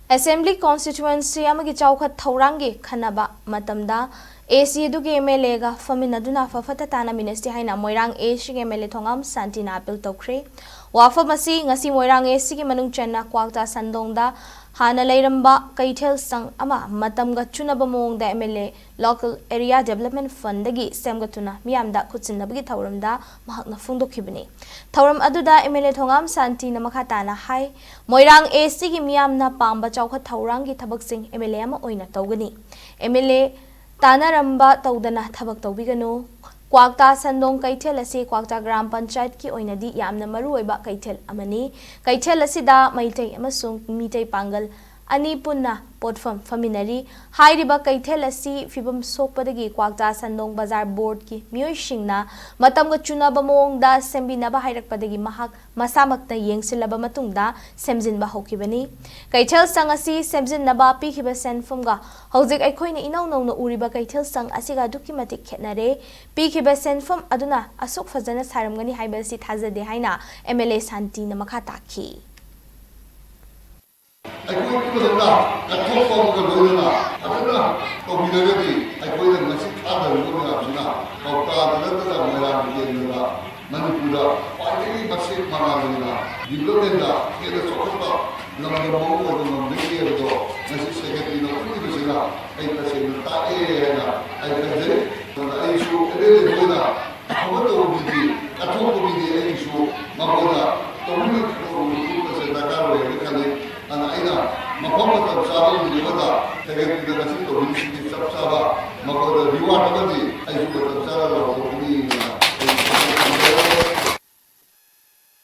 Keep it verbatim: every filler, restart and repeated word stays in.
Assembly constituency ꯑꯃꯒꯤ ꯆꯥꯎꯈꯠ ꯊꯧꯔꯥꯡꯒꯤ ꯈꯟꯅꯕ ꯃꯇꯝꯗ A C ꯑꯗꯨꯒꯤ M L A ꯒ ꯐꯝꯃꯤꯟꯅꯗꯨꯅ ꯐ ꯐꯠꯇ ꯇꯥꯟꯅꯃꯤꯟꯅꯁꯤ ꯍꯥꯏꯅ ꯃꯣꯏꯔꯥꯡ A C ꯒꯤ M L A Thongam ꯁꯥꯟꯇꯤꯅ appeal ꯇꯧꯈ꯭ꯔꯦ꯫ ꯋꯥꯐꯝ ꯑꯁꯤ ꯉꯁꯤ ꯃꯣꯏꯔꯥꯡ A C ꯒꯤ ꯃꯅꯨꯡ ꯆꯟꯅ ꯀ꯭ꯋꯥꯛꯇꯥ ꯁꯟꯗꯣꯡꯗ ꯍꯥꯟꯅ ꯂꯩꯔꯝꯕ ꯀꯩꯊꯦꯜ ꯁꯪ ꯑꯃ ꯃꯇꯝꯒ ꯆꯨꯅꯕ ꯃꯑꯣꯡꯗ M L A Local Area Development Fund ꯗꯒꯤ ꯁꯦꯝꯒꯠꯇꯨꯅ ꯃꯤꯌꯥꯝꯗ ꯈꯨꯠꯁꯤꯟꯅꯕꯒꯤ ꯊꯧꯔꯝꯗ ꯃꯍꯥꯛꯅ ꯐꯣꯡꯗꯣꯛꯈꯤꯕꯅꯤ꯫ ꯊꯧꯔꯝ ꯑꯗꯨꯗ M L A ꯊꯣꯉꯥꯝ ꯁꯥꯟꯇꯤꯅ ꯃꯈꯥ ꯇꯥꯅ ꯍꯥꯏ, ꯃꯣꯏꯔꯥꯡ A C ꯒꯤ ꯃꯤꯌꯥꯝꯅ ꯄꯥꯝꯕ ꯆꯥꯎꯈꯠ ꯊꯧꯔꯥꯡꯒꯤ ꯊꯕꯛꯁꯤꯡ M L A ꯑꯃ ꯑꯣꯏꯅ ꯇꯧꯒꯅꯤ꯫ M L A ꯇꯥꯟꯅꯔꯝꯕ ꯇꯧꯗꯅ ꯊꯕꯛ ꯇꯧꯕꯤꯒꯅꯨ꯫ ꯀ꯭ꯋꯥꯛꯇꯥ ꯁꯟꯗꯣꯡ ꯀꯩꯊꯦꯜ ꯑꯁꯤ ꯀ꯭ꯋꯥꯛꯇꯥ ꯒ꯭ꯔꯥꯝ ꯄꯟꯆꯥꯌꯠꯀꯤ ꯑꯣꯏꯅꯗꯤ ꯌꯥꯝꯅ ꯃꯔꯨꯑꯣꯏꯕ ꯀꯩꯊꯦꯜ ꯑꯃꯅꯤ꯫ ꯀꯩꯊꯦꯜ ꯑꯁꯤꯗ ꯃꯩꯇꯩ ꯑꯃꯁꯨꯡ ꯃꯤꯇꯩ ꯄꯥꯡꯒꯜ ꯑꯅꯤ ꯄꯨꯟꯅ ꯄꯣꯠꯐꯝ ꯐꯝꯃꯤꯟꯅꯔꯤ꯫ ꯍꯥꯏꯔꯤꯕ ꯀꯩꯊꯦꯜ ꯑꯁꯤ ꯐꯤꯕꯝ ꯁꯣꯛꯄꯗꯒꯤ ꯀ꯭ꯋꯥꯛꯇꯥ ꯁꯟꯗꯣꯡ ꯕꯖꯥꯔ ꯕꯣꯔꯗꯀꯤ ꯃꯤꯑꯣꯏꯁꯤꯡꯅ ꯃꯇꯝꯒ ꯆꯨꯅꯕ ꯃꯑꯣꯡꯗ ꯁꯦꯝꯕꯤꯅꯕ ꯍꯥꯏꯔꯛꯄꯗꯒꯤ ꯃꯍꯥꯛ ꯃꯁꯥꯃꯛꯅ ꯌꯦꯡꯁꯤꯜꯂꯕ ꯃꯇꯨꯡꯗ ꯁꯦꯝꯖꯤꯟꯕ ꯍꯧꯈꯤꯕꯅꯤ꯫ ꯀꯩꯊꯦꯜ ꯁꯪ ꯑꯁꯤ ꯁꯦꯝꯖꯤꯟꯅꯕ ꯄꯤꯈꯤꯕ ꯁꯦꯟꯐꯝꯒ ꯍꯧꯖꯤꯛ ꯑꯩꯈꯣꯏꯅ ꯏꯅꯧ ꯅꯧꯅ ꯎꯔꯤꯕ ꯀꯩꯊꯦꯜ ꯁꯪ ꯑꯁꯤꯒ ꯑꯗꯨꯛꯀꯤ ꯃꯇꯤꯛ ꯈꯦꯠꯅꯔꯦ꯫ ꯄꯤꯈꯤꯕ ꯁꯦꯟꯐꯝ ꯑꯗꯨꯅ ꯑꯁꯨꯛ ꯐꯖꯅ ꯁꯥꯔꯝꯒꯅꯤ ꯍꯥꯏꯕ ꯑꯁꯤ ꯊꯥꯖꯗꯦ ꯍꯥꯏꯅ M L A ꯁꯥꯟꯇꯤꯅ ꯃꯈꯥ ꯇꯥꯈꯤ꯫ ꯑꯩꯈꯣꯏ ꯄꯨꯝꯅꯃꯛꯅ ꯀꯠꯊꯣꯛꯄ ꯑꯃꯒ ꯂꯣꯏꯅꯅ ꯐꯖꯅ ꯇꯧꯕꯤꯔꯒꯗꯤ ꯑꯩꯈꯣꯏꯅ ꯉꯁꯤ ꯊꯥꯗꯔꯤꯕ ꯃꯌꯥꯝꯁꯤꯅ ꯀꯧꯇꯥꯗ ꯅꯠꯇꯅ ꯃꯣꯏꯔꯥꯡꯒꯤ ꯀꯦꯟꯗ꯭ꯔꯗ ꯃꯅꯤꯄꯨꯔꯗ ꯈ꯭ꯋꯥꯏꯗꯒꯤ ꯃꯁꯤꯡ ꯃꯉꯥ ꯂꯩꯅ development ꯗ ꯍꯦꯟꯅ ꯆꯥꯎꯈꯠꯄ ꯂꯝꯗꯝ ꯑꯃ ꯑꯣꯏꯕ ꯉꯝꯒꯅꯤ ꯍꯥꯏꯕꯗꯣ ꯉꯁꯤ secretary ꯅ ꯎꯠꯂꯤꯕꯁꯤꯅ ꯑꯩ ꯇꯁꯦꯡꯅ ꯇꯥꯛꯑꯦ ꯍꯥꯏꯅ ꯑꯩ ꯈꯟꯖꯩ꯫ ꯑꯗꯨꯅ ꯑꯩꯁꯨ M L A ꯑꯣꯏꯅ ꯑꯐꯕ ꯇꯧꯕ ꯃꯤꯗꯤ, ꯀꯠꯊꯣꯛꯄ ꯃꯤꯗꯤ ꯑꯩꯒꯤꯁꯨ ꯃꯉꯣꯟꯗ ꯇꯧꯕꯤꯅꯕ ꯎꯠꯄꯁꯦ ꯗꯔꯀꯥꯔ ꯑꯣꯏ ꯍꯥꯏꯅ ꯈꯜꯂꯤ꯫ ꯑꯗꯨꯅ ꯑꯩꯅ ꯃꯐꯝ ꯃꯇꯝ ꯆꯥꯕ ꯅꯨꯃꯤꯠ ꯑꯃꯗ secretary ꯗ ꯉꯁꯤ ꯇꯧꯕꯤꯔꯤꯁꯤꯒꯤ ꯆꯞ ꯆꯥꯕ ꯃꯉꯣꯟꯗ reward ꯑꯃꯗꯤ ꯑꯩꯁꯨ ꯃꯇꯝ ꯆꯥꯅ ꯂꯧꯊꯣꯛꯀꯦ꯫